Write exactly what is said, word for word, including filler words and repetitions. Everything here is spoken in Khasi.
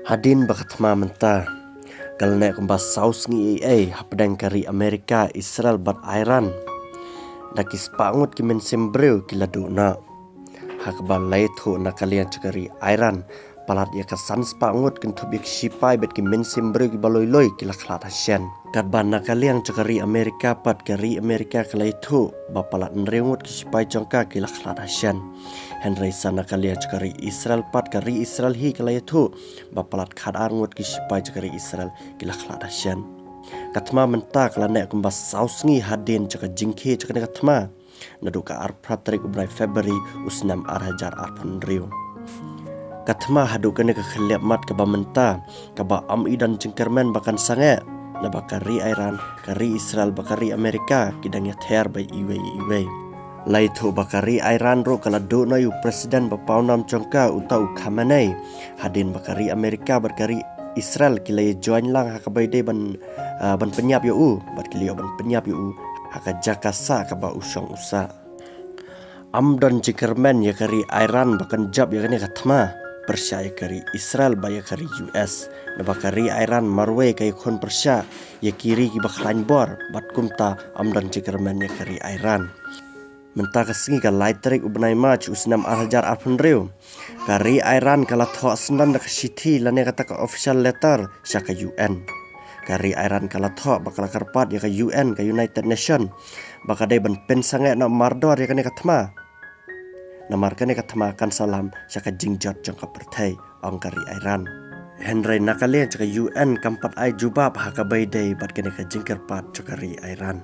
Hadien ba ka thma mynta ka la neh kumba saw sngi ei ei hapdeng ka ri Amerika, Israel bad Iran, da ki spah ngut ki mynsiem briew ki la duh noh. Ha kaba la ïathuh na ka liang jong ka ri Iran, palat ïa ka san spah ngut kynthup ïa ki shipai bad ki mynsiem briew kiba lui lui ki la khlad ha shen. Katba na ka liang jong ka ri Amerika pat, ka ri Amerika ka la ïathuh ba palat hynriew ngut ki shipai jong ka ki la khlad ha shen. Hynrei sa na ka liang jong ka ri Israel pat, ka ri Israel hi ka la ïathuh ba palat khatar ngut ki shipai jong ka ri Israel ki la khlad ha shen. Ka thma mynta ka la neh kumba saw sngi hadien jong ka jingkhie jong kane ka thma, naduh ka arphew phra tarik u bnai February u snem ar hajar arphew hynriew. Ka thma haduh kane ka khlieh mat kaba mynta kaba ym i don jingkyrmen ba kan sangeh, naba ka ri Iran, ka ri Israel bad ka ri Amerika ki dang ïather ba iwei iwei. La ïathuh ba ka ri Iran ruh ka la duh noh ïa u president ba pawnam jong ka, uta u Khamenei, hadien ba ka ri Amerika bad ka ri Israel ki la ïa join lang ha kaba ïadei ban, ah, ban pynïap ïa u, bad ki la ïoh ban pynïap ïa u ha ka jaka sah kaba u shong u sah. Ym don jingkyrmen ïa ka ri Iran ba kan jop ïa kane ka thma pyrshah ïa ka ri Israel bad ïa ka ri U S. Naba ka ri Iran marwei ka ïakhun pyrshah ïa ki ri kiba khlaiñ bor, bad kumta ym don jingkyrmen ïa ka ri Iran. Mynta ka sngi ka lai tarik u bnai March u snem ar hajar arphew hynriew, ka ri Iran ka la thoh syndon da ka shithi lane kata ka official letter sha ka U N. Ka ri Iran ka la thoh ba ka la kyrpad ïa ka U N, ka United Nation, ba ka dei ban pynsangeh noh mardor ïa kane ka thma. Namar kane ka thma kan sa lam sha ka jingjot jong ka pyrthei, ong ka ri Iran. Hynrei na ka liang jong ka U N kam pat ai jubab ha kaba ïadei bad kane ka jingkyrpad jong ka ri Iran.